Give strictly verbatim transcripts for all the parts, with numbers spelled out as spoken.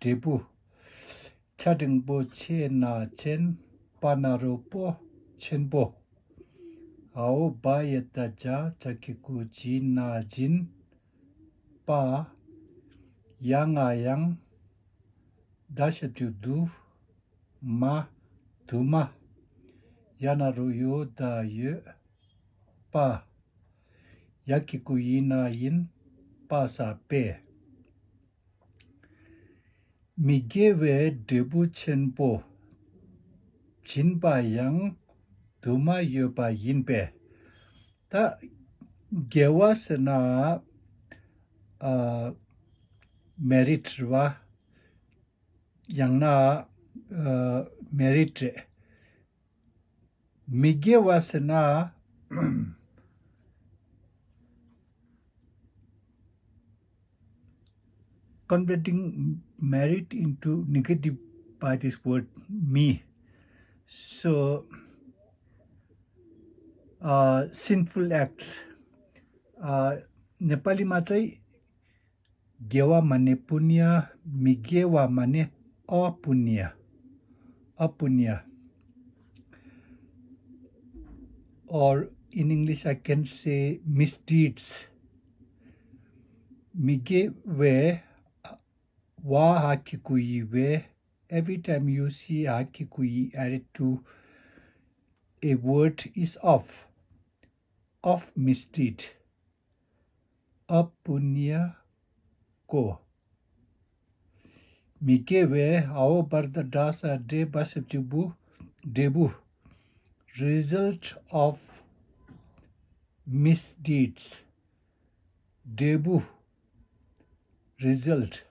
འབྲས་བུ། ཆ་འགྲེང་བུ་ཆེ་ན་ཆེན། པ་ན་རོ་པོ། ཆེན་པོ། འ་འོག་བ་ཡ་བཏགས་བྱ། བྱ་གི་གུ་བྱི་ན་བྱིན། པ། ཡ་ང་ཡང་། ད་ཞབས་ཀྱུ་དུ། མ། དུ་མ། ཡ་ན་རོ་ཡོ་ད་ཡོད། པ། ཡ་གི་གུ་ཡི་ན་ཡིན། པ་ས་པས། མི་དགེ་བའི་འབྲས་བུ་ཆེན་པོ་སྦྱིན་པ་ཡང་དུ་མ་ཡོད་པ་ཡིན་པས། ད་དགེ་བ་ཟེར་ན་ཨ་མེ་རིཊ་རེད་བ། ཡང་ན་ཨ་མེ་རིཊ་རེད། མི་དགེ་བ་ཟེར་ན། Converting merit into negative by this word me. So, uh, sinful acts. Uh, नेपालीमा चाहिँ དགེ་བ་མ་ནི་पुण्य, མི་དགེ་བ་མ་ནི་अपुण्य, अपुण्य. Or in English, I can say misdeeds. མི་དགེ་བའི་བ་ཧ་གི་གུ་ཡི་བའི། Every time you see ཧ་གི་གུ་ཡི added to a word is of, of misdeed. अपुण्य को. མི་དགེ་བའི་འ་འོག་བ་ར་བཏགས་འབྲ་ས་འབྲས། བ་ཞབས་ཀྱུ་བུ། འབྲས་བུ། Result of misdeeds. འབྲས་བུ། Result.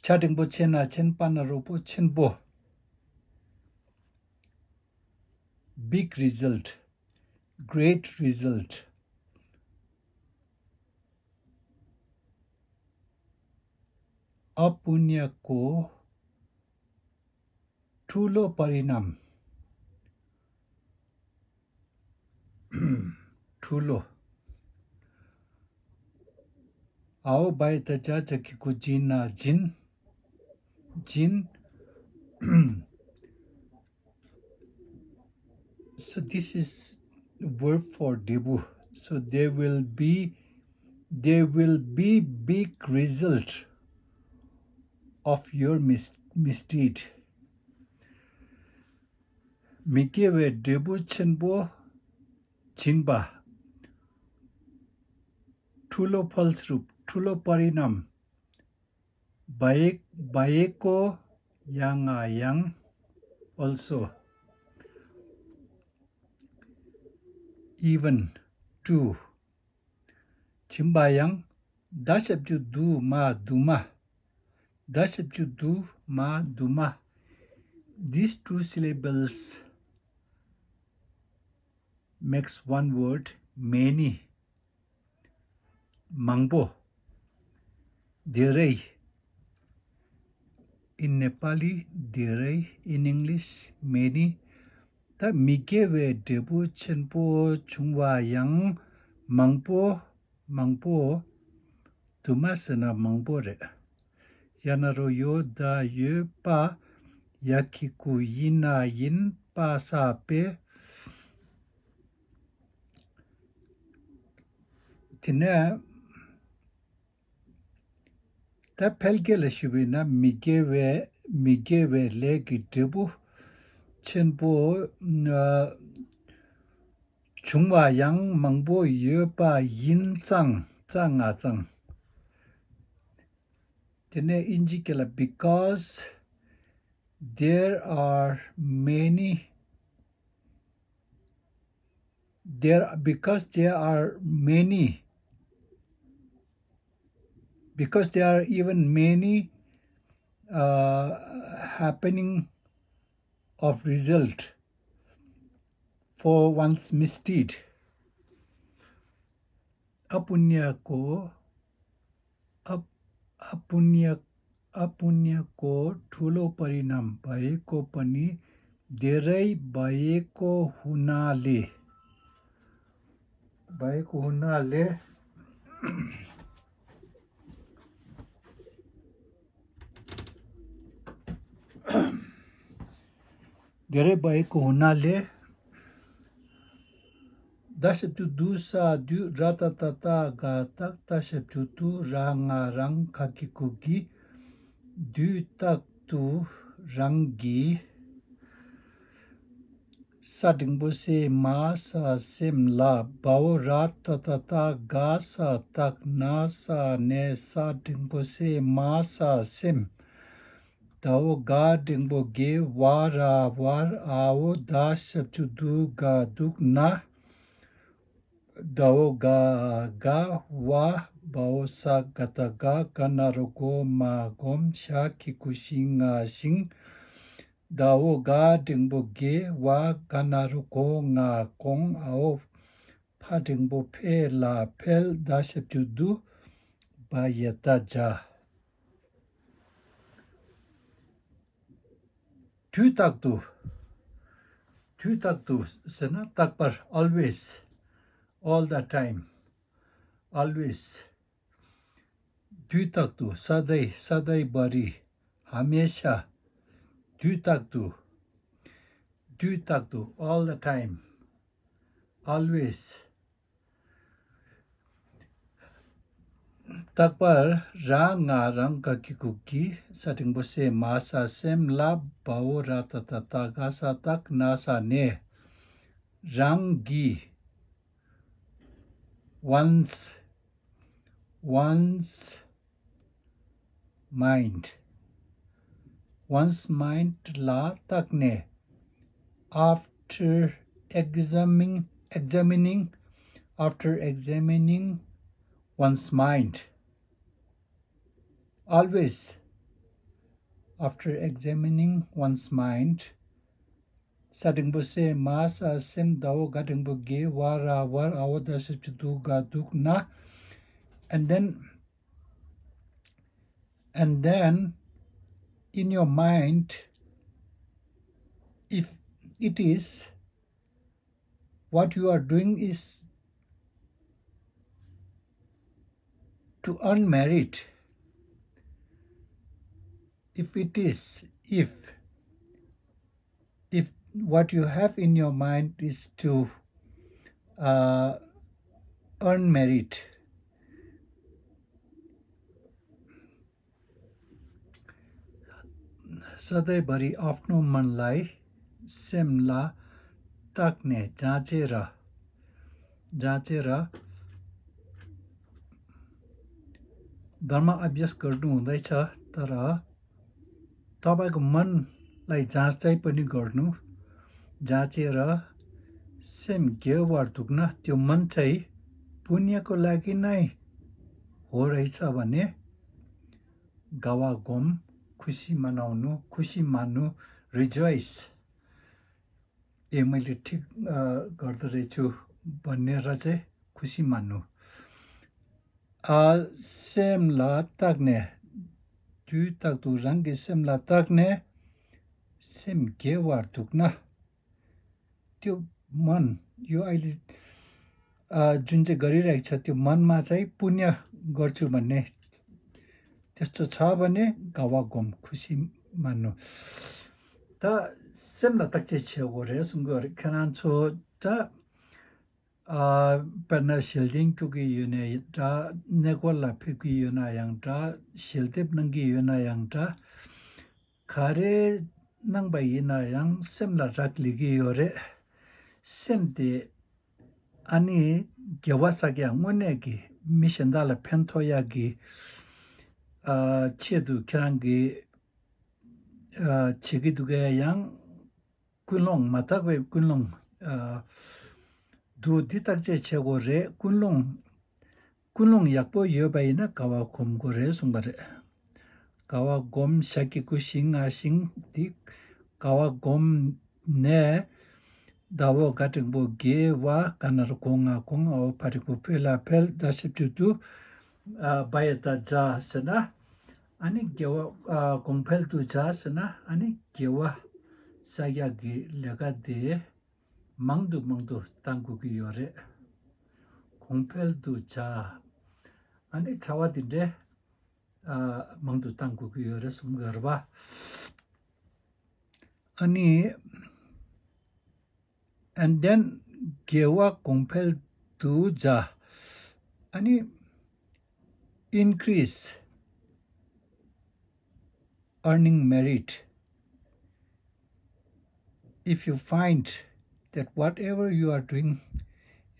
ཆ་འགྲེང་བུ་ཆེ་ན་ཆེན། པ་ན་རོ་པོ། ཆེན་པོ། Big result. Great result. अपुण्य को ठूलो परिणाम। ठूलो। आओ भाइ, त जा, च कि कु जिन, आ, जिन, जिन। So this is verb for འབྲས་བུ. So there will be, there will be big result of your mis- misdeed. མི་དགེ་བའི་འབྲས་བུ་ཆེན་པོ་བྱིན་པ། ठूलो फलस्वरूप, ठूलो परिणाम। भए- भएको, yang, yang, also, even, too. བྱིན་པ་ཡང་། ད་ཞབས་ཀྱུ་དུ་མ་དུ་མ། ད་ཞབས་ཀྱུ་དུ་མ་དུ་མ། These two syllables makes one word, many. མང་པོ། धेरै། In Nepali, धेरै, in English, many. ད་མི་དགེ་བའི་འབྲས་བུ་ཆེན་པོ་བྱུང་བ་ཡང་མང་པོ། མང་པོ། དུ་མ་ཟེར་ན་མང་པོ་རེད། ཡ་ན་རོ་ཡོ་ད་ཡོད་པ། ཡ་གི་གུ་ཡིན་ན་ཡིན་པ་ས་པས། དེ་ནས་ད་ཕལ་སྐད་ལ་ཞུས་པས་ན་མི་དགེ་བའི་མི་དགེ་བའི་ལས་ཀྱི་འབྲས་བུ་ཆེན་པོ། ཨ། བྱུང་བ་ཡང་མང་པོ་ཡོད་པ་ཡིན་ཙང་། ཙང་ང་ཙང་། དེ་ནས་ཨིན་ཇི་སྐད་ལ། Because there are many, there, because there are many, because there are even many, uh, happening of result for one's misdeed. अपुण्यको, अप- अपुण्य- अपुण्यको ठूलो परिणाम भएको पनि धेरै भएको हुनाले, भएको हुनाले धेरै भएको हुनाले ད་ཞབས་ཀྱུ་དུ་ས་དུས་ར་ད་ད་ད་ག་ད་ད་ཞབས་ཀྱུ་དུ་ར་ང་རང་ག་གི་གུ་གི་དུས་རྟག་ཏུ་རང་གི་ས་འགྲེང་བུ་སེ་མ་ས་སེམས་ལ་བའོ་ར་ད་ད་ད་ག་ས་བཏགས་ན་ས་ནས་ས་འགྲེང་བུ་སེ་མ་ས་སེམས། དའོ་ག་འགྲེང་བུ་དགེ་བ་ར་བར་ཨའོ་ད་ཞབས་ཀྱུ་དུ་ག་འདུག་ན། དའོ་ག་ག་བ་བའོ་ས་ག་ད་ག་ག་ན་རོ་གོ་མ་སྒོམ་ཤ་གི་གུ་ཤི་ང་ཤིང་། དའོ་ག་འགྲེང་བུ་དགེ་བ་ག་ན་རོ་གོ་ང་གོང་ཨའོ་ཕ་འགྲེང་བུ་ཕེ་ལ་འཕེལ་ད་ཞབས་ཀྱུ་དུ་བ་ཡ་ད་ཇ། དུས་རྟག་ཏུ། དུས་རྟག་ཏུ་ཟེར་ན་རྟག་པར། Always. All the time. Always. དུས་རྟག་ཏུ། सधैँ, सधैँभरि। हमेशा. དུས་རྟག་ཏུ། དུས་རྟག་ཏུ། All the time. Always. རྟག་པར་ར་ང་རང་ག་གི་གུ་གི་ས་འགྲེང་བུ་སེ་མ་ས་སེམས་ལ་བའོ་ར་ད་ད་ད་ག་ས་བཏགས་ན་ས་ནས། རང་གི། one's, one's mind. One's mind ལ་བརྟགས་ནས། After examining, examining, after examining one's mind. Always, after examining one's mind. ས་འགྲེང་བུ་སེ་མ་ས་སེམས་དའོ་ག་འགྲེང་བུ་དགེ་བ་ར་བར་ཨའོ་ད་ཞབས་ཀྱུ་དུ་ག་འདུག་ན། And then, and then in your mind, If it is, what you are doing is to earn merit. If it is, if if what you have in your mind is to uh, earn merit, सधैँभरि आफ्नो मनलाई सेमला ताक्ने जाँचेर जाँचेर धर्म अभ्यास गर्नु हुँदैछ, तर तपाईँको मनलाई जाँच्दै पनि गर्नु। जाँचेर सेम घेवार दुख्न त्यो मन चाहिँ पुण्यको लागि नै हो रहेछ भने गावा गोम खुसी मनाउनु, खुसी मान्नु, रिजोइस। ए, मैले ठिक गर्दो रहेछु भनेर चाहिँ खुसी मान्नु। सेमला ताक्ने, त्यो ताक्दो राङ्गे सेमला ताक्ने सेम घेवार दुख्न, त्यो मन, यो अहिले जुन चाहिँ गरिरहेको छ त्यो मनमा चाहिँ पुण्य गर्छु भन्ने त्यस्तो छ भने गावा गोम खुसी मान्नु। त སེམས་ལ་བརྟག་དཔྱད་བྱེད་དགོས་རེད་གསུང་གི་རེད། ཁྱེད་རང་ཚོ་ད་དཔེར་ན་ཞལ་འདོན་སྐྱོར་གྱི་ཡོད་ན་འདྲ། གནས་སྐོར་ལ་ཕེབས་ཀྱི་ཡོད་ན་ཡང་འདྲ། ཞལ་འདེབས་གནང་གི་ཡོད་ན་ཡང་འདྲ། ག་རེ་གནང་པ་ཡིན་ན་ཡང་སེམས་ལ་རག་ལས་ཀྱི་ཡོད་རེད། སེམས་དེ་ཨ་ནི་དགེ་བ་བསགས་ཡག་དངོས་གནས་ཀྱི་མི་གཞན་དག་ལ་ཕན་ཐོགས་ཡག་གི་ཆེད་དུ་ཁྱེད་རང་གིས་བྱེད་ཀྱི་འདུག་གས། ཡང་ཀུན་སློང་མ་དག་པའི་ཀུན་སློང་འདུག་འདི་བརྟག་དཔྱད་བྱེད་དགོས་རེད། ཀུན་སློང་ཀུན་སློང་ཡག་པོ་ཡོད་པ་ཡིན་ན་དགའ་བ་སྒོམ་དགོས་རེད་གསུངས་པ་རེད། དགའ་བ་སྒོམ་ཞག་གི་སྐུ་བཞི་ལྔ་ཞིང་འདི་དགའ་བ་སྒོམ་ནས་ཟླ་འོག་དགའ་འབྲིང་པོ་དགེ་བ་ག་ན་རུ་གོང་ང་གོང་ཨའོ་ཕ་རི་པོ་ཕེ་ལ་ཕེལ་ད་ཞབས་ཀྱུ་དུ་བ་ཡ་ད་ཇ་ཟེར་ན་ཨ་ནི་དགེ་བ་གོང་འཕེལ་དུ་ཇ་ཟེར་ན་ཨ་ནི་དགེ་བ་བསགས་ཡག་གི་ལས་ཀ་དེ། མང་དུ་མང་དུ་བཏང་དགོས་ཀྱི་ཡོད་རེད། གོང་འཕེལ་དུ་བྱ། ཨ་ནི་བྱ་བ་འདི་འདྲའི་མང་དུ་བཏང་དགོས་ཀྱི་ཡོད་རེད་གསུང་གི་རེད་པ། ཨ་ནི་and then དགེ་བ་གོང་འཕེལ་དུ་བྱ། ཨ་ནི་increase earning merit. If you find that whatever you are doing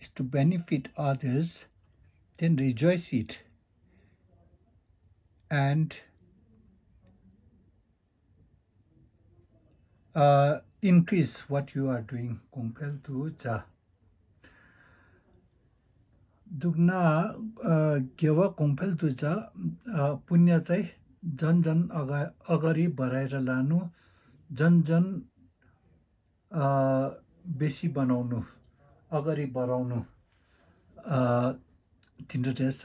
is to benefit others, then rejoice it and uh, increase what you are doing. གོང་འཕེལ་དུ་བྱ། འདུག་ན། དགེ་བ་གོང་འཕེལ་དུ་བྱ། पुण्य चाहिँ झन् झन् अगा अगाडि बढाएर लानु। झन् झन् बेसी बनाउनु। अगाडि बढाउनु। तिनीहरू छ।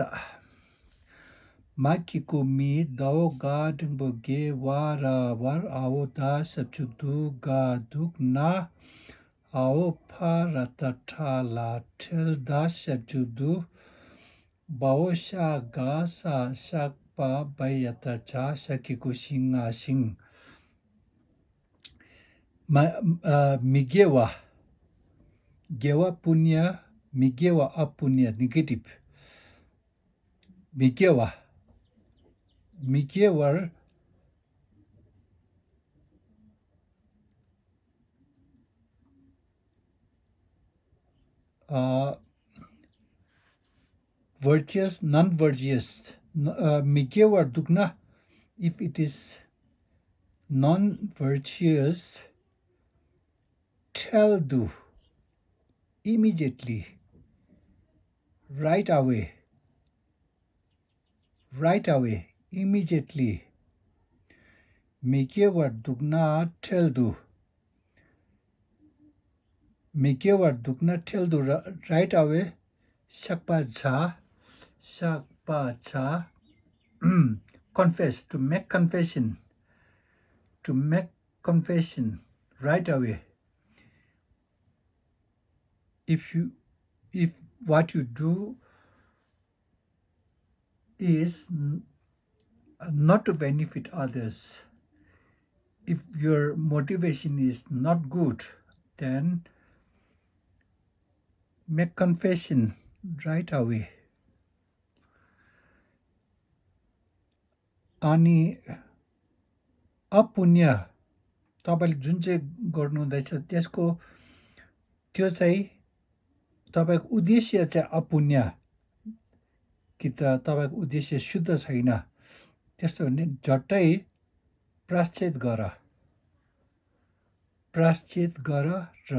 माघीको मी दौ गा डुङ्बो गे वा र वर आओ दा सब्जु दु गा दुक ना आओ फा र त ठा ला ठेल दा सब्जु दु बाओ शा गा सा शा पा बै य त चा शा कि को सिंगा सिंग མ་ཨ་མི་དགེ་བ། དགེ་བ་པུ་ཉ། མི་དགེ་བ་ཨ་པུ་ཉ་ནེ་གེ་ཊིབ། མི་དགེ་བ། མི་དགེ་བར། ཨ། virtuous, non-virtuous, མི་དགེ་བར་འདུག་ན། If it is non-virtuous, tell དུ། Immediately, right away, right away, immediately. མི་དགེ་བར་འདུག་ན་ཁྲེལ་དུ། མི་དགེ་བར་འདུག་ན་ཁྲེལ་དུ། Right away. བཤགས་པ་བྱ། བཤགས་པ་བྱ། Confess, to make confession. To make confession. right away. If you, if what you do is n- not to benefit others, if your motivation is not good, then make confession right away. अनि अपुण्य, तपाईँले जुन चाहिँ गर्नुहुँदैछ त्यसको, त्यो चाहिँ तपाईँको उद्देश्य चाहिँ अपुण्य कि त तपाईँको उद्देश्य शुद्ध छैन, त्यस्तो भने झट्टै प्राश्चित गर। प्राश्चित गर र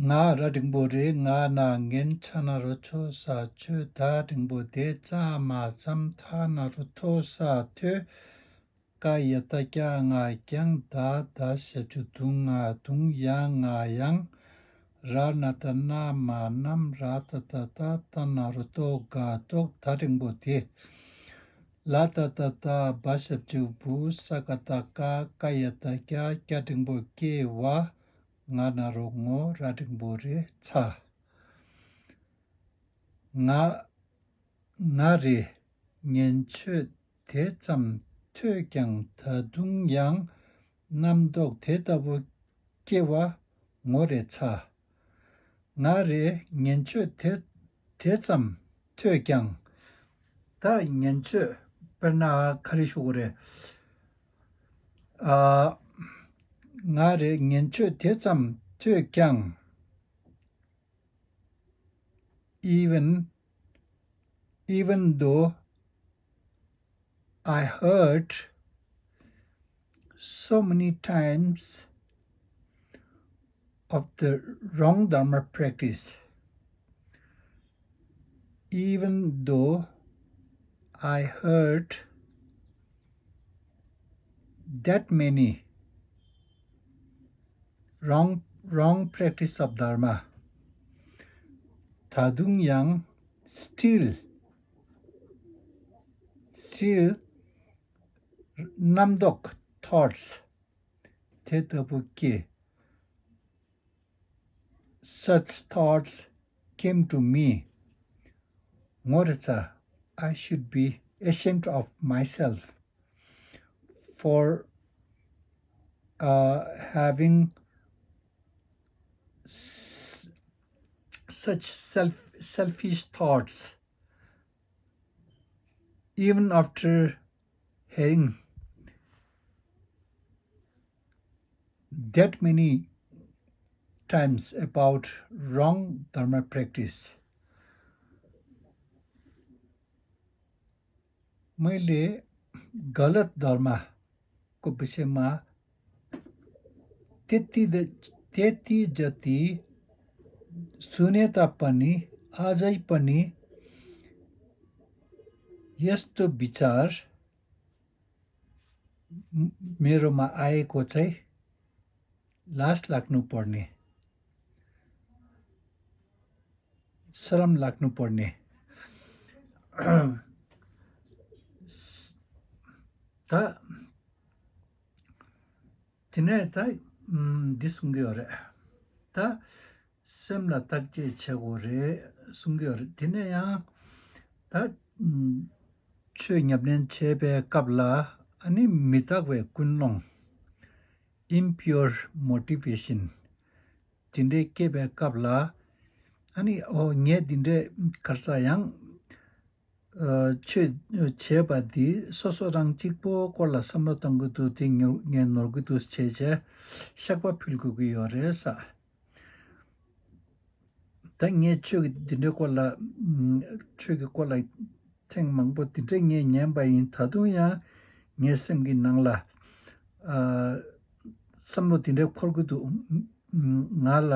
ང་ར་འགྲེང་བུ་རེད། ང་ན་ངན། ཆ་ན་རོ་ཆོ་ས་ཆོས། ད་འགྲེང་བུ་དེ་ཙ་མ་ཙམ། ཐ་ན་རོ་ཐོ་ས་ཐོས། ཀ་ཡ་བཏགས་ཀྱ་ང་ཀྱང་། ད་ད་ཞབས་ཀྱུ་དུ་ང་དུང་། ཡ་ང་ཡང་། ར་ན་བཏགས་རྣ་མ་རྣམས། ར་ཏ་བཏགས་རྟ། ཏ་ན་རོ་ཏོ་ག་ཏོག་ད་འགྲེང་བུ་དེ། ལ་ཏ་བཏགས་ལྟ། བ་ཞབས་ཀྱུ་བུ། ས་ཀ་བཏགས་སྐ། ཀ་ཡ་བཏགས་སྐྱ། ཀྱ་འགྲེང་བུ་ཀྱེ། བ། ང་ན་རོ་ངོ། ར་འགྲེང་བུ་རེ། ཚ། ང་། ང་རེ་ངན་སྤྱོད་དེ་ཙམ་ཐོས་ཀྱང་། ད་དུང་ཡང་རྣམ་རྟོག་དེ་ལྟ་བུ་སྐྱེ་བ་ངོ་རེ་ཚ། ང་རེ་ངན་སྤྱོད་དེ་དེ་ཙམ་ཐོས་ཀྱང་། ད་ངན་སྤྱོད་དཔེར་ན་ག་རེ་ཞུ་དགོས་རེད། ཨ། ང་རེ་ངན་སྤྱོད་དེ་ཙམ་ཐོས་ཀྱང་། Even, even though I heard so many times of the wrong Dharma practice, even though I heard that many wrong, wrong practice of Dharma, ད་དུང་ཡང་still, still རྣམ་རྟོག་thoughts དེ་ལྟ་བུ་སྐྱེ། Such thoughts came to me. ངོ་རེ་ཚ། I should be ashamed of myself for, uh, having s- such self- selfish thoughts, even after hearing that many times about wrong Dharma practice. मैले गलत धर्मको विषयमा त्यति द- त्यति जति सुनेता पनि, अझै पनि यस्तो विचार म- मेरोमा आएको चाहिँ लाज लाग्नुपर्ने, शरम लाग्नुपर्ने। ད་དེ་ནས་ད་འདི་གསུང་གི་ཡོད་རེད། ད་སེམས་ལ་བརྟག་དཔྱད་བྱེད་དགོས་རེད་གསུང་གི་ཡོད་རེད། དེ་ནས་ཡང་ད་ཆོས་ཉམས་ལེན་བྱེད་པའི་སྐབས་ལ་ཨ་ནི་མི་རྟག་པའི་ཀུན་སློང་impure motivation དེ་འདྲའི་སྐྱེས་པའི་སྐབས་ལ་ཨ་ནི་ཨོ་ངས་འདི་འདྲའི་ག་རེ་ཟེར་ཡང་ཆོས་བྱས་པ་འདི་སོ་སོ་རང་གཅིག་པོ་སྐོར་ལ་བསམ་བློ་གཏོང་གི་འདུག་དེ་ངས་ནོར་གི་འདུག་བྱས་བྱས་བཤགས་པ་ཕུལ་དགོས་ཀྱི་ཡོད་རེད་ས། ད་ངས་ཆོས་ཀྱི་འདི་འདྲའི་སྐོར་ལ་ཆོས་ཀྱི་སྐོར་ལ་ཐེངས་མང་པོ་འདི་འདྲའི་ངས་ཉན་པ་ཡིན། ད་དུང་ཡང་ངའི་སེམས་ཀྱི་ནང་ལ་བསམ་བློ་འདི་འདྲའི་འཁོར་གྱི་འདུག་ང་ལ་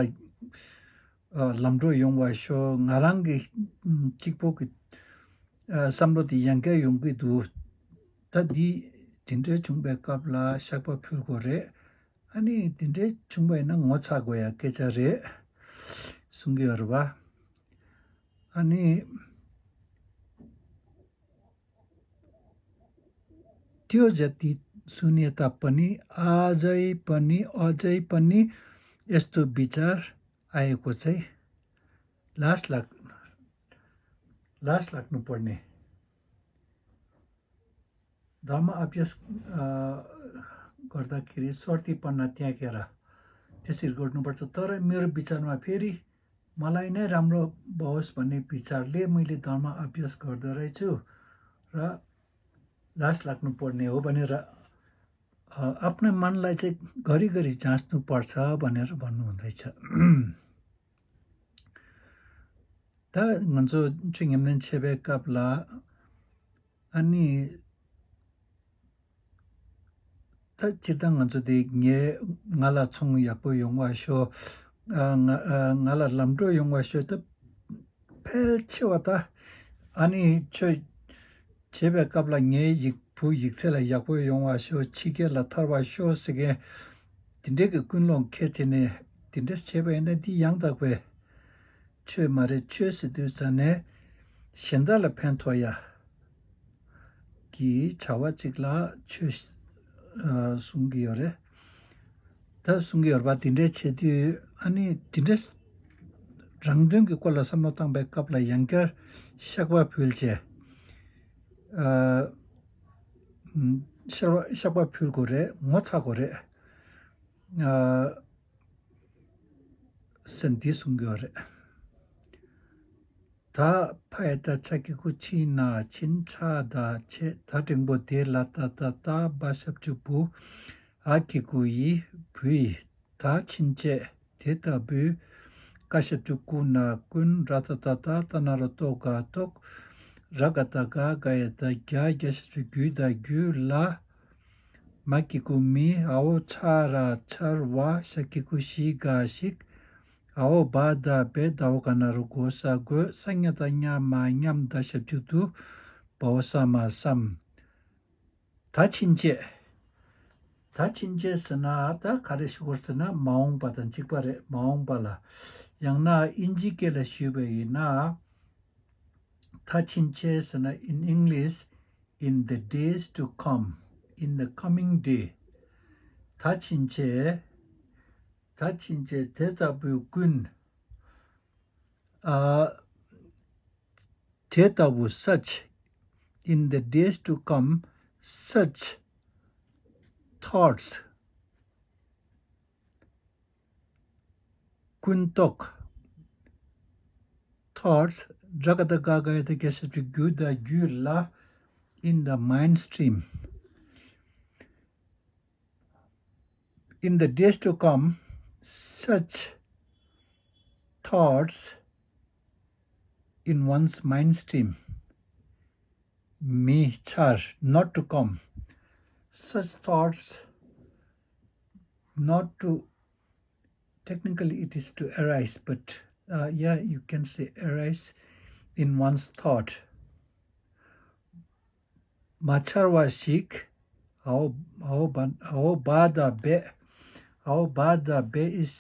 ལམ་འགྲོ་ཡོང་བ་ཤོག་ང་རང་གི་གཅིག་པོ་གི་བསམ་བློ་དེ་ཡང་བསྐྱར་ཡོང་གི་འདུག་ད་འདི་དེ་འདྲའི་བྱུང་པའི་སྐབས་ལ་བཤགས་པ་ཕུལ་དགོས་རེད། ཨ་ནི་དེ་འདྲའི་བྱུང་བ་ཡིན་ན་ངོ་ཚ་དགོས་ཡ་སྐད་ཆ་རེད་གསུང་གི་ཡོད་རེད་པ། अनि त्यो जति सुने तापनि, अझै पनि, अझै पनि यस्तो विचार आएको चाहिँ लाज लाग लाज लाग्नुपर्ने। धर्म अभ्यास गर्दाखेरि सर्ती पन्ना त्यागेर त्यसरी गर्नुपर्छ। तर मेरो विचारमा फेरि मलाई नै राम्रो होस् भन्ने विचारले मैले धर्म अभ्यास गर्दो रहेछु र लाज लाग्नुपर्ने हो भनेर, अ, आफ्नै मनलाई चाहिँ घरिघरि जाँच्नुपर्छ भनेर भन्नुहुँदैछ। ད་ང་ཚོ་ཆོས་ཉམས་ལེན་བྱེད་པའི་སྐབས་ལ། ཨ་ནི། ད་སྤྱིར་བཏང་ང་ཚོ་དེ་ངའི་ང་ལ་ཚོང་ཡག་པོ་ཡོང་བ་ཤོག་ཨ་ང་ཨ་ང་ལ་ལམ་འགྲོ་ཡོང་བ་ཤོག་ད་ཕལ་ཆེ་བ་ད་ཨ་ནི་ཆོས་བྱེད་པའི་སྐབས་ལ་ངའི་ཡིག་བུ་ཡིག་ཚད་ལ་ཡག་པོ་ཡོང་བ་ཤོག་ཕྱི་རྒྱལ་ལ་ཐར་བ་ཤོག་ཟེར་མཁན་དེ་འདྲའི་གི་ཀུན་སློང་འཁྱེར་བྱས་ནས་དེ་འདྲ་བྱས་པ་ཡིན་ན་འདི་ཡང་དག་པའི་ཆོས་མ་རེད། ཆོས་ཟེར་དུས་ཙ་ནས་གཞན་དག་ལ་ཕན་ཐོགས་ཡ་གི་བྱ་བ་ཅིག་ལ་ཆོས་ཨ་གསུང་གི་ཡོད་རེད། ད་གསུང་གི་ཡོད་པ་དེ་འདྲའི་བྱེད་དུས་ཨ་ནི་དེ་འདྲའི་རང་དོན་གྱི་སྐོར་ལ་བསམ་བློ་བཏང་པའི་སྐབས་ལ་ཡང་བསྐྱར་བཤགས་པ་ཕུལ་བྱས་ཨ་བཤགས་པ་བཤགས་པ་ཕུལ་དགོས་རེད། ངོ་ཚ་དགོས་རེད། ཨ་ཟེར་འདི་གསུང་གི་ཡོད་རེད། ད་ཕ་ཡ་བཏགས་ཕྱ་གི་གུ་ཕྱི་ན་ཕྱིན། ཆ་ད་ཆེ། ད་འགྲེང་བུ་དེ་ལ་ཏ་བཏགས་ཏ། བ་ཞབས་ཀྱུ་བུ། འ་གི་གུ་འི། བུ་ཡི། ད་ཕྱིན་ཆད་དེ་ལྟ་བུའི། ཀ་ཞབས་ཀྱུ་ཀུ་ན་ཀུན། ར་ཏ་བཏགས་རྟ། ཏ་ན་རོ་ཏོ་ག་ཏོག་ར་ག་བཏགས་རྒ། རྒ་ཡ་བཏགས་རྒྱ། རྒྱ་ཞབས་ཀྱུ་རྒྱུ་ད་རྒྱུད་ལ། མ་གི་གུ་མི། འའོ་ཆ་ར་ཆར་བ། ཞ་གི་གུ་ཞི་ག་ཞིག་འའོ་བ་ད་བེ། ད་འོ་ག་ན་རོ་གོ་ས་རྒོད། ས་ཉ་བཏགས་སྙ་མ་སྙམ། ད་ཞབས་ཀྱུ་དུ། བའོ་ས་མ་བསམ། ད་ཕྱིན་ཆད། ད་ཕྱིན་ཆད་ཟེར་ན་ད་ག་རེ་ཞུ་དགོས་ཟེར་ན་མ་འོངས་པ་དང་གཅིག་པ་རེད། མ་འོངས་པ་ལ། ཡང་ན་ཨིན་ཇིའི་སྐད་ལ་ཞུས་པ་ཡིན་ན། ད་ཕྱིན་ཆད་ཟེར་ན། In English, in the days to come, in the coming day. ད་ཕྱིན་ཆད། ད་ཕྱིན་ཆད་དེ་ལྟ་བུའི་ཀུན། ཨ། དེ་ལྟ་བུ། Such, in the days to come, such thoughts. ཀུན་རྟོག thoughts. ར་ག་བཏགས་རྒ། རྒ་ཡ་བཏགས་རྒྱ། ཞབས་ཀྱུ་རྒྱུ་ད་རྒྱུད་ལ། In the mind stream. In the days to come, such thoughts in one's mind stream. མི་འཆར། not to come. Such thoughts not to, technically it is to arise, but uh, yeah, you can say arise in one's thought. མ་འཆར་བ་ཞིག་འའོ་འའོ་བ་འའོ་བ་ད་བེ། འའོ་བ་ད་བེ་is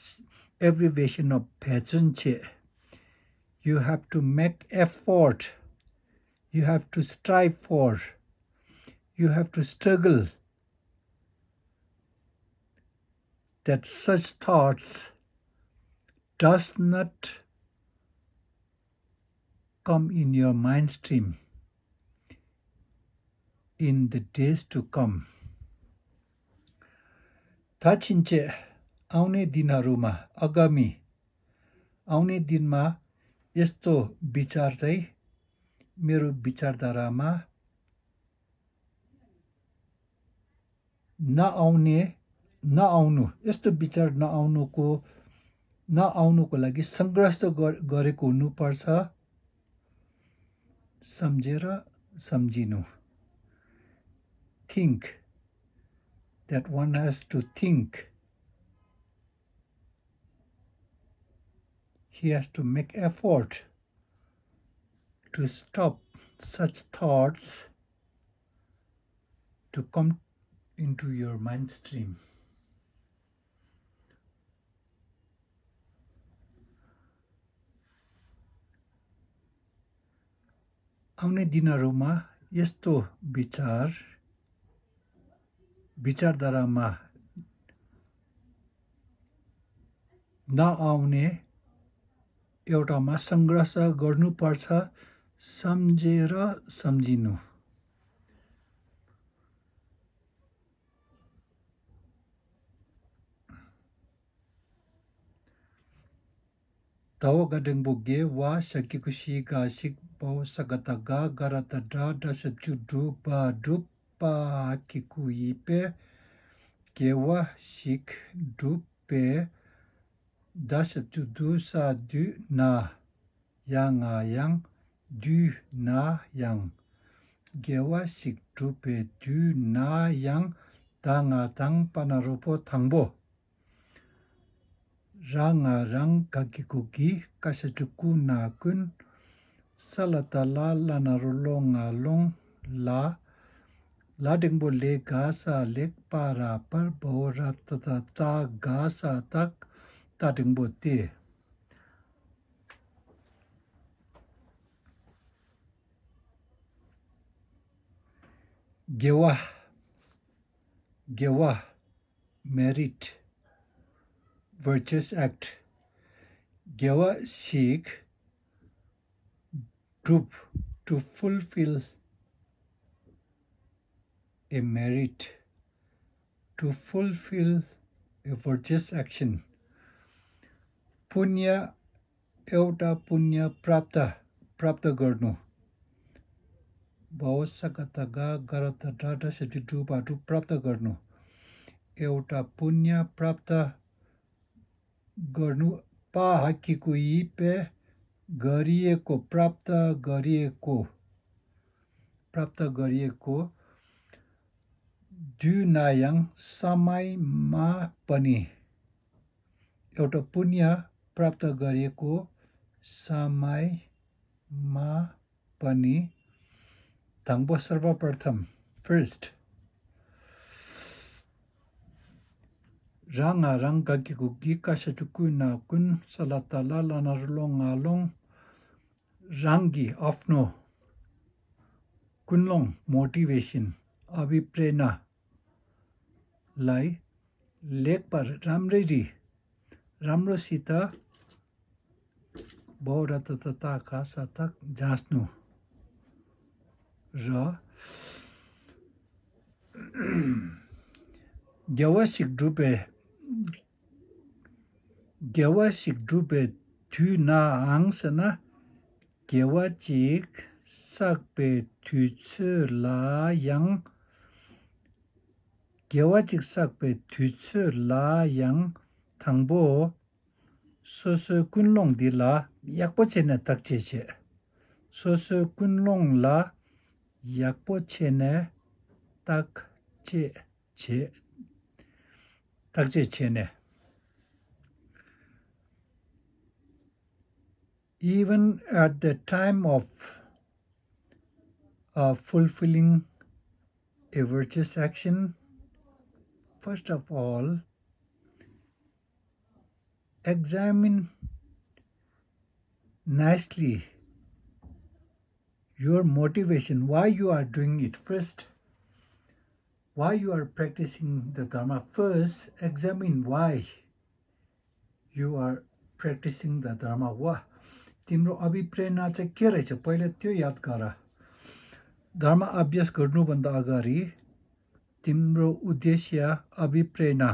abbreviation of བས་བརྩོན་བྱེད། You have to make effort. You have to strive for. You have to struggle. That such thoughts does not come in your mind stream in the days to come. ད་ཕྱིན་ཆད་आउने दिनहरूमा, आगामी, आउने दिनमा यस्तो विचार चाहिँ मेरो विचारधारामा नआउने, नआउनु, यस्तो विचार नआउनुको, नआउनुको लागि सङ्घर्ष गर-, गरेको हुनुपर्छ। सम्झेर सम्झिनु। Think, that one has to think. He has to make effort to stop such thoughts to come into your mind stream. आउने दिनहरूमा यस्तो विचार, विचारधारामा नआउने एउटामा सङ्घर्ष गर्नुपर्छ, सम्झेर सम्झिनु। ད་འོ་ག་འགྲེང་བུ་དགེ་བ་ཤ་གི་གུ་ཤི་ག་ཤིག་བའོ་ས་ག་ད་ག་ག་ར་ད་དྲ་དྲ་ཞབས་ཀྱུ་སྒྲུབ་པ་སྒྲུབ་པ་ཧ་གི་གུ་ཡི་པེ། དགེ་བ་ཞིག་སྒྲུབ་པའི་ད་ཞབས་ཀྱུ་དུ་ས་དུས་ན་ཡ་ང་ཡང་དུས་ན་ཡང་། དགེ་བ་ཞིག་སྒྲུབ་པའི་དུས་ན་ཡང་ད་ང་དང་པ་ན་རོ་པོ་དང་པོ། ར་ང་རང་ག་གི་གུ་གི་ཀ་ཤ་ཀྲུ་ཀུ་ན་ཀུན། ས་ལ་ད་ལ་ལ་ན་རོ་ལོ་ང་ལོང་ལ། ལ་འགྲེང་བུ་ལེ་ག་ས་ལེགས་པ་ར་པར་བའོ་ར་ད་ད་ད་ག་ས་དག་ད་འགྲེང་བུ་སྟེ། དགེ་བ། དགེ་བ། Merit, virtuous act. དགེ་བ་ཞིག་སྒྲུབ། To fulfill a merit, to fulfill a virtuous action. पुण्य, एउटा पुण्य प्राप्त, प्राप्त गर्नु। भव सकतगा गरतडा सब्जी डुबा डुब प्राप्त गर्नु। एउटा पुण्य प्राप्त गर्नु। पा हकिकुई पे गरिएको, प्राप्त गरिएको, प्राप्त गरिएको। दुनायाङ समयमा पनि एउटा पुण्य प्राप्त गरेको समयमा पनि। धाङ्बो सर्वप्रथम, first। राङा राङ गागेको गिका सचुकुना कुन सलाताला लानारुलो ङालोङ राङ्गी आफ्नो कुनलोङ मोटिभेसन अभिप्रेरणा लाई लेखपर राम्ररी, राम्रोसित बहुरतता खासा तक जाँच्नु र व्यवसायिक रूपे, व्यवसायिक रूपे थुना आंसना 给我几十倍推出拉扬 དགེ་བ་ཅིག་བསགས་པའི་དུས་ཚོད་ལ་ཡང་དང་པོ་སོ་སོའི་ཀུན་སློང་འདི་ལ་ཡག་པོ་བྱས་ནས་བརྟག་དཔྱད་བྱེད། སོ་སོའི་ཀུན་སློང་ལ་ཡག་པོ་བྱས་ནས་བརྟག་དཔྱད་བྱེད། བརྟག་དཔྱད་བྱས་ནས། Even at the time of uh, fulfilling a virtuous action, first of all, examine nicely your motivation, why you are doing it first, why you are practicing the Dharma first, examine why you are practicing the Dharma. वा तिम्रो अभिप्रेरणा चाहिँ के रहेछ, पहिले त्यो याद गर। धर्म अभ्यास गर्नुभन्दा अगाडि तिम्रो उद्देश्य, अभिप्रेरणा,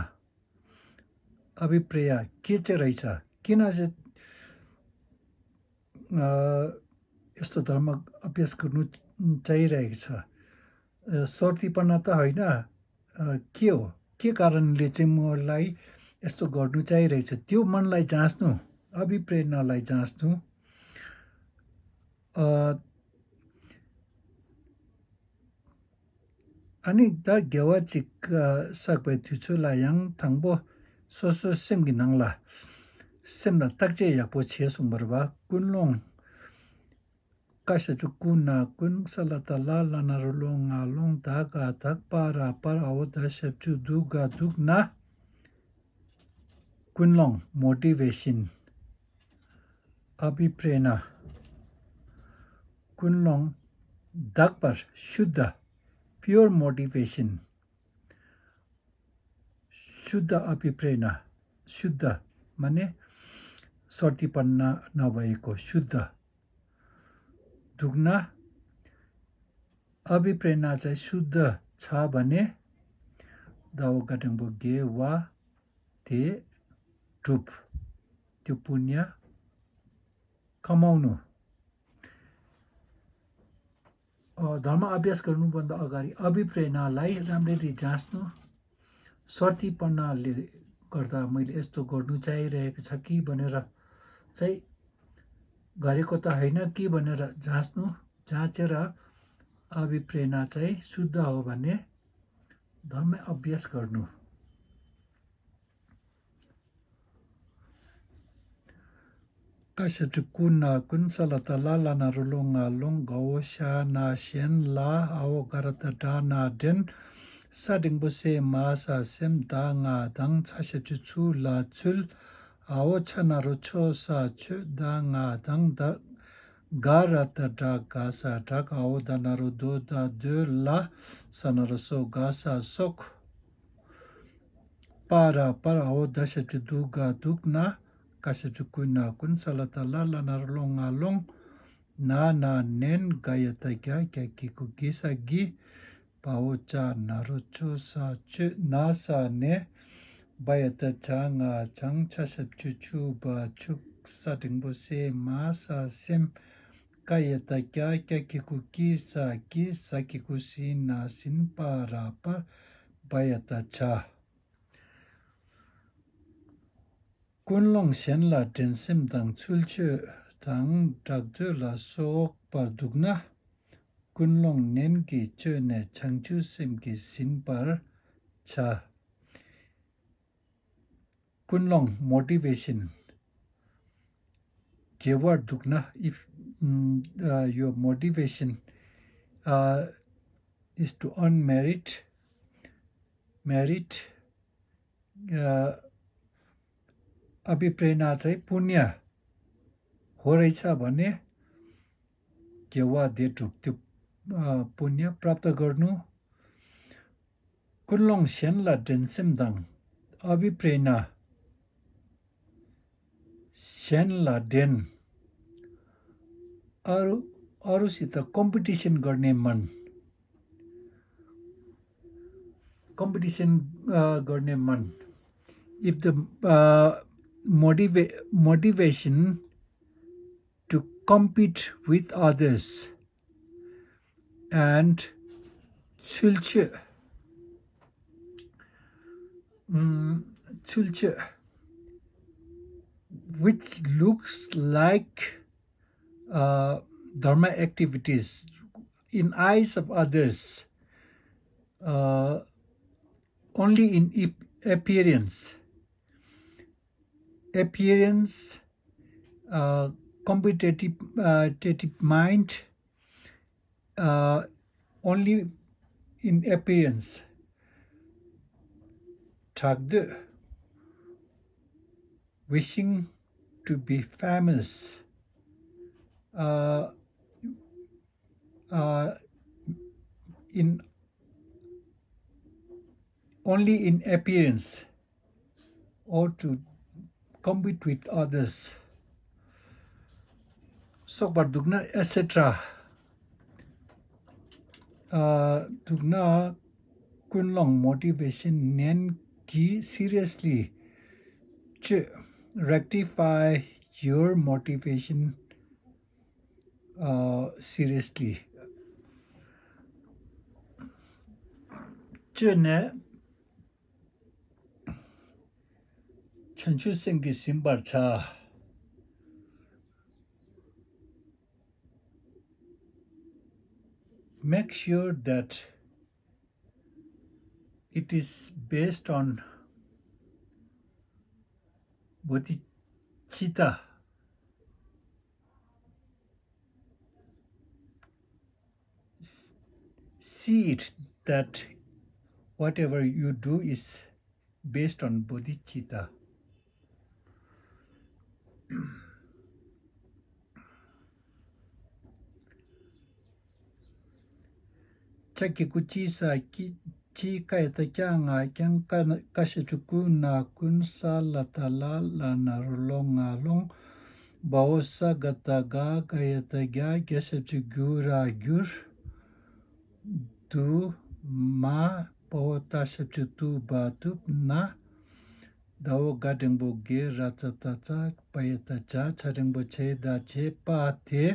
अभिप्रेय के चाहिँ रहेछ, किन चाहिँ यस्तो धर्म अभ्यास गर्नु चाहिरहेको छ? सर्दीपना त होइन, के हो, के कारणले चाहिँ मलाई यस्तो गर्नु चाहिरहेछ, त्यो मनलाई जाँच्नु, अभिप्रेरणालाई जाँच्नु। ཨ་ནི་ད་དགེ་བ་ཅིག་བསགས་པའི་དུས་ཚོད་ལ་ཡང་དང་པོ་སོ་སོའི་སེམས་ཀྱི་ནང་ལ་སེམས་ལ་བརྟག་དཔྱད་ཡག་པོ་བྱས་སོང་བར་བ། ཀུན་སློང་ཀ་ཤ་ཅུ་ཀུ་ན་ཀུན་ས་ལ་ད་ལ་ལ་ན་རུ་ལོ་ང་ལོང་ད་ག་དག་པ་ར་པར་ཨ་བོ་ད་ཤ་ཅུ་དུ་ག་དུག་ན། ཀུན་སློང་མོ་ཊི་ཝེ་ཤིན། ཨ་བྷི་པྲེ་ན། ཀུན་སློང་ དག་པར་ཤུདྡྷ། Pure motivation. ཤུདྡྷ་ཨ་བྷི་པྲེ་ཎ། ཤུདྡྷ་མ་ནེ་སྭརྠི་པར་ཎ་ན་བ་ཡེ་ཀོ། ཤུདྡྷ་འདུག་ན། ཨ་བྷི་པྲེ་ཎ་ཚེ་ཤུདྡྷ་ཆ་བ་ནེ་ཟླ་བ་ག་དྲང་པོ་དགེ་བ་དེ་གྲུབ། དེ་པུ་ཎྱ་ཁ་མའོ་ནུ། धर्म अभ्यास गर्नुभन्दा अगाडि अभिप्रेरणालाई राम्ररी जाँच्नु। स्वार्थीपनाले गर्दा मैले यस्तो गर्नु चाहिरहेको छ कि भनेर चाहिँ गरेको त होइन कि भनेर जाँच्नु। जाँचेर अभिप्रेरणा चाहिँ शुद्ध हो भने धर्म अभ्यास गर्नु। ཀ་ཞབས་ཀྱུ་ཀུ་ན་ཀུན། ས་ལ་བཏགས་སླ། ལ་ན་རོ་ལོ་ང་ལོང་། ག་འོག་ཞ་ན་ཞེན། ལ། འ་འོག་ག་ར་བཏགས་སྒྲ་ན་འདྲེན། ས་འགྲེང་བུ་སེ་མ་ས་སེམས། ད་ང་དང་། ཚ་ཞབས་ཀྱུ་ཚུ་ལ་ཚུལ། འ་འོག་ཆ་ན་རོ་ཆོ་ས་ཆོས། ད་ང་དང་། ད་ག་ར་བཏགས་སྒྲ་ག་ས་བསྒྲགས། འ་འོག་ད་ན་རོ་དོ་ད་འདོད། ལ་ས་ན་རོ་སོ་ག་ས་སོགས། པ་ར་པར། འ་འོག་ད་ཞབས་ཀྱུ་དུ་ག་འདུག་ན། ཀ་ཞབས་ཀྱུ་ཀུ་ན་ཀུན། ས་ལ་བཏགས་སླ། ལ་ན་རོ་ལོ་ང་ལོང་། ན་ན་ནན། ག་ཡ་བཏགས་གྱ། གྱ་གི་གུ་གྱི་ས་གྱིས། བ་འོག་ཅ་ན་རོ་ཅོ་ས་ཅོས། ན་ས་ནས། བ་ཡ་བཏགས་བྱ་ང་བྱང་། ཆ་ཞབས་ཀྱུ་ཆུ་བ་ཆུག་ས་འགྲེང་བུ་སེ་མ་ས་སེམས། ཀ་ཡ་བཏགས་ཀྱ། ཀྱ་གི་གུ་ཀྱི་ས་ཀྱིས། ས་གི་གུ་སི་ན་སིན། པ་ར་པར། བ་ཡ་བཏགས་བྱ། ཀུན་སློང་གཞན་ལ་འགྲན་སེམས་དང་། ཚུལ་འཆོས་དང་གྲགས་འདོད་ལ་སོགས་པ་འདུག་ན། ཀུན་སློང་ནན་གྱིས་བཅོས་ནས་བྱང་ཆུབ་སེམས་ཀྱིས་ཟིན་པར་བྱ། ཀུན་སློང་། Motivation. དགེ་བར་འདུག་ན། If, mm, uh, your motivation, uh, is to earn merit, merit, uh, अभिप्रेरणा चाहिँ पुण्य हो रहेछ भने དགེ་བ་དེ་སྒྲུབ་ཐུབ། पुण्य प्राप्त गर्नु। ཀུན་སློང་གཞན་ལ་འགྲན་སེམས་དང་། अभिप्रेरणा གཞན་ལ་འགྲན། अरू अरूसित कम्पिटिसन गर्ने मन। कम्पिटिसन गर्ने मन। If the uh, motiva- motivation to compete with others and ཚུལ་འཆོས, mm, ཚུལ་འཆོས, which looks like uh, dharma activities in eyes of others, uh, only in ap- appearance. Appearance, uh, competitive, uh, competitive mind, uh, only in appearance. གྲགས་འདོད། Wishing to be famous, uh, uh, in only in appearance, or to compete with others. སོགས་པར་འདུག་ན། et cetera. འདུག་ན། ཀུན་སློང་། Motivation ནན་གྱིས་seriously བཅོས། Rectify your motivation, uh, seriously. བཅོས་ནས་བྱང་ཆུབ་སེམས་ཀྱིས་ཟིན་པར་བྱ། Make sure that it is based on bodhicitta. See it that whatever you do is based on bodhicitta. ཅ་གི་གུ་ཅི་ས་ཀྱི། ཅི་ཀ་ཡ་བཏགས་ཀྱ་ང་ཀྱང་། ཀ་ན་ཀ་ཞབས་ཀྱུ་ཀུ་ན་ཀུན། ས་ལ་བཏགས་སླ་ལ་ན་རོ་སློ་ང་སློང་། བ་འོག་ས་ག་བཏགས་སྒ། ག་ཡ་བཏགས་གྱ། གྱ་ཞབས་ཀྱུ་གྱུ་ར་གྱུར། དུ་མ། བ་འོག་ཏ་ཞབས་ཀྱུ་ཏུ་བ་ཐུབ་ན། ད་འོག་ག་འགྲེང་བུ་གེ། ར་ཙ་བཏགས་རྩ། པ་ཡ་བཏགས་བྱ། ཆ་འགྲེང་བུ་ཆེ། ད་བྱེད་པ་དེ།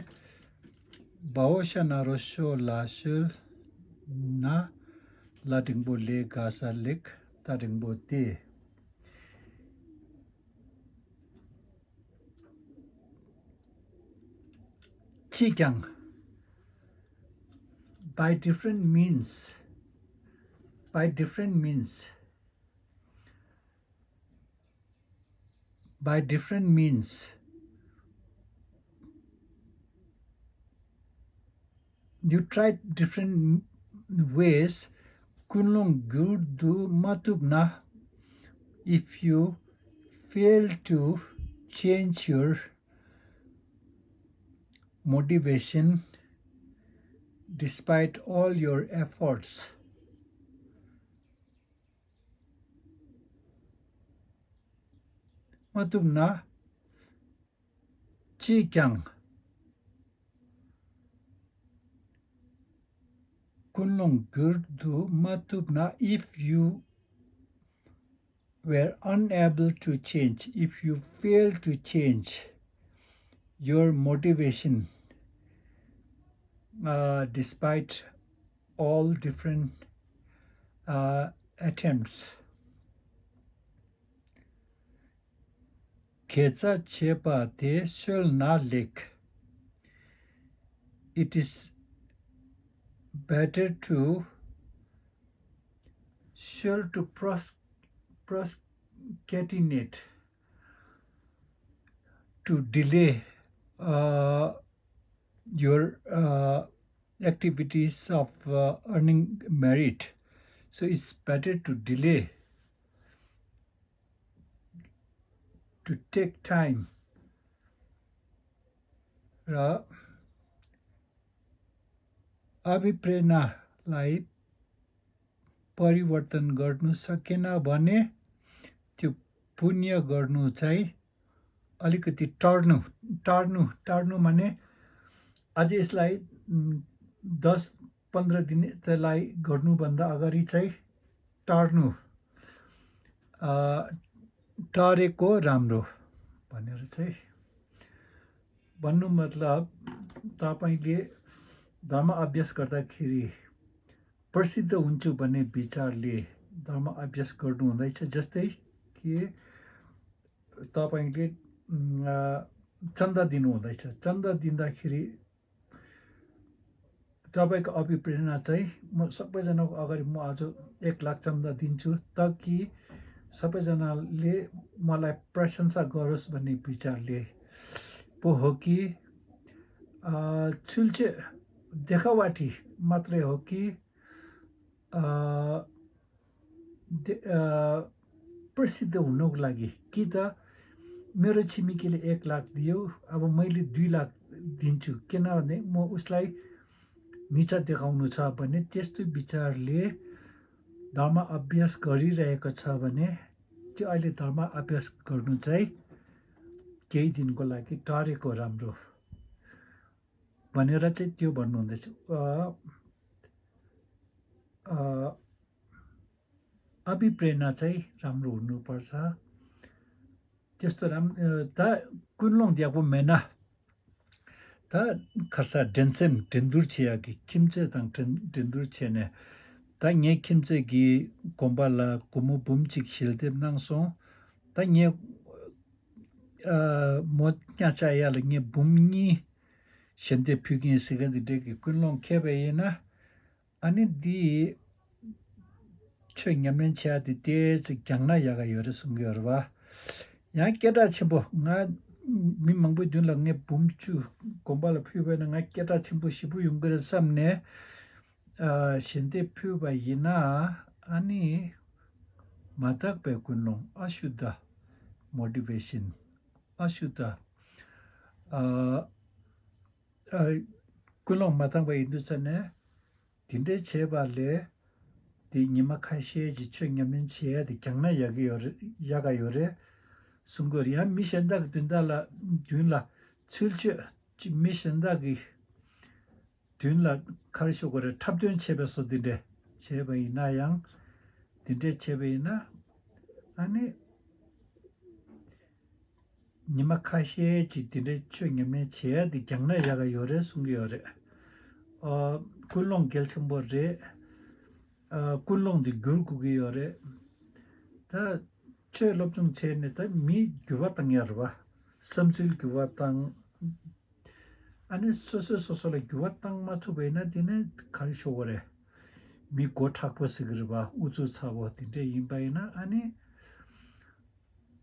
བ་འོག་ཤ་ན་རོ་ཤོ་ལ་ཤོལ། ན། ལ་འགྲེང་བུ་ལེ། ག་ས་ལེགས། ཏ་འགྲེང་བུ་ཏེ། ཅིས་ཀྱང་། By different means. By different means. By different means. You tried different ways. ཀུན་སློང་བསྒྱུར་དུ་མ་ཐུབ་ན། If you fail to change your motivation despite all your efforts. མ་ཐུབ་ན། ཅིས་ཀྱང་ཀུན་སློང་བསྒྱུར་དུ་མ་ཐུབ་ན། If you were unable to change, if you fail to change your motivation, uh, despite all different, uh, attempts. དགེ་རྩ་བྱེད་པ་དེ་ཤོལ་ན་ལེགས། It is better to ཤོལ to pros- procrastinate, to delay, uh, your, uh, activities of, uh, earning merit. So it's better to delay, to take time. र अभिप्रेरणालाई परिवर्तन गर्नु सकेन भने त्यो पुण्य गर्नु चाहिँ अलिकति टार्नु, टार्नु, टार्नु माने अझै यसलाई, उम्, दस पन्ध्र दिन त्यसलाई गर्नुभन्दा अगाडि चाहिँ टार्नु, अ, टारेको राम्रो भनेर चाहिँ भन्नु मतलब, तपाईँले धर्म अभ्यास गर्दाखेरि प्रसिद्ध हुन्छु भन्ने विचारले धर्म अभ्यास गर्नुहुँदैछ। जस्तै कि तपाईँले, उम्, अ, चन्दा दिनुहुँदैछ। चन्दा दिँदाखेरि तपाईँको अभिप्रेरणा चाहिँ म सबैजनाको अगाडि म आज एक लाख चन्दा दिन्छु, ताकि सबैजनाले मलाई प्रशंसा गरोस् भन्ने विचारले पो हो कि, अ, छुल्छे देखावटी मात्रै हो कि, अ, दे- अ, प्रसिद्ध हुनको लागि कि त मेरो छिमेकीले एक लाख दियो, अब मैले दुई लाख दिन्छु, किनभने म उसलाई निचा देखाउनु छ भन्ने त्यस्तो विचारले धर्म अभ्यास गरिरहेको छ भने त्यो अहिले धर्म अभ्यास गर्नु चाहिँ केही दिनको लागि टारेको राम्रो भनेर चाहिँ त्यो भन्नुहुँदैछ। अ, अ, अभिप्रेरणा चाहिँ राम्रो हुनुपर्छ। त्यस्तो राम- अ, ད་ཀུན་སློང་ཡག་པོ་མེད་ན། ད་ཁར་ས་འགྲན་སེམས་འགྲན་བསྡུར་བྱེད་ཡག་གི་ཁྱིམ་མཚེས་དང་འགྲན- འགྲན་བསྡུར་བྱས་ནས། ད་ངའི་ཁྱིམ་མཚེས་ཀྱི་དགོན་པ་ལ་སྒོར་མོ་འབུམ་གཅིག་ཞལ་འདེབས་གནང་སོང་། ད་ངས་ཨ་མོ་ཉ་ཆ་ཡ་ལ་ངས་འབུམ་གཉིས་ཞལ་འདེབས་ཕུལ་གྱིན་ཟེར་མཁན་འདི་འདྲས་ཀྱི་ཀུན་སློང་འཁྱེར་བ་ཡིན་ན། ཨ་ནི་འདི་ཆོས་ཉམས་ལེན་བྱེད་ཡ་དེ་ཏོག་ཙམ་རྒྱག་ན་ཡག་ག་ཡོད་རེད་གསུང་གི་ཡོད་རེད་བ། ཡང་སྐད་གྲགས་ཆེན་པོ། ང་མི་མང་པོའི་མདུན་ལ་ངས་འབུམ་བཅུ་དགོན་པ་ལ་ཕུལ་བས་ན་ང་སྐད་གྲགས་ཆེན་པོ་ཞེ་པོ་ཡོང་གི་རེད་བསམ་ནས། ཨ་ཞལ་འདེབས་ཕུལ་བ་ཡིན་ན། ཨ་ནི་མ་དག་པའི་ཀུན་སློང་། ཨ་ཤུ་དྷ་མོ་ཊི་ཝེ་ཤན། ཨ་ཤུ་དྷ། ཨ་ཨ་ཀུན་སློང་མ་དག་པ་ཡིན་དུས་ཙ་ནས། དེ་འདྲའི་བྱས་པ་ལས་དེ་ཉི་མ་ཁ་ཤས་ཀྱི་ཆོས་ཉམས་ལེན་བྱེད་ཡ་དེ་རྒྱག་ན་ཡག་གི་ཡོད་རེད། ཡག་ག་ཡོད་རེད་གསུང་གི་ཡོད་རེད། ཡང་མི་གཞན་དག་གི་མདུན་དག་ལ་མདུན་ལ་ཚུལ་འཆོས་ཅིག་མི་གཞན་དག་གི་མདུན་ལ་ག་རེ་ཞུ་དགོས་རེད། འཁྲབ་སྟོན་བྱས་པའི་བཟོ་འདི་འདྲས་བྱས་པ་ཡིན་ན་ཡང་། འདི་འདྲས་བྱས་པ་ཡིན་ན་ཨ་ནི་ཉི་མ་ཁ་ཤས་ཀྱིས་འདི་འདྲས་ཆོས་ཉམས་ལེན་བྱེད་ཡ་འདི་རྒྱག་ན་ཡག་ག་ཡོད་རེད་གསུང་གི་ཡོད་རེད། ཨ། ཀུན་སློང་གལ་ཆེན་པོ་རེད། ཨ། ཀུན་སློང་འདི་བསྒྱུར་དགོས་ཀྱི་ཡོད་རེད། ད་ཆོས་སློབ་སྦྱོང་བྱས་ནས་ད་མི་འགྱུར་བ་བཏང་ཡ་རེད་བ། བསམ་ཚུལ་འགྱུར་བ་བཏང་། ཨ་ནི་སོ་སོས་སོ་སོ་ལ་འགྱུར་བ་བཏང་མ་ཐུབ་པ་ཡིན་ན་དེ་ནས་ག་རེ་ཤོར་བ་རེད། མི་མགོ་མཁྲེགས་པོ་ཟེར་གི་རེད་པ། ཨུ་ཚུགས་ཚ་པོ་དེ་འདྲས་ཡིན་པ་ཡིན་ན་ཨ་ནི།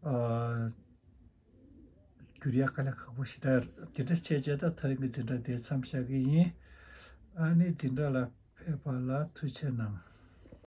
ཨ། འགྱུར་ཡ་དཀའ་ལས་ཁག་པོ་ཞེ་དྲག་རེད། དེ་འདྲ་བྱས་བྱས་ད་ད་རིང་གི་འཛིན་གྲྭ་དེ་མཚམས་བཞག་གི་ཡིན། ཨ་ནི་འཛིན་གྲྭ་ལ་ཕེབས་པ་ལ་ཐུགས་རྗེ་གནང་།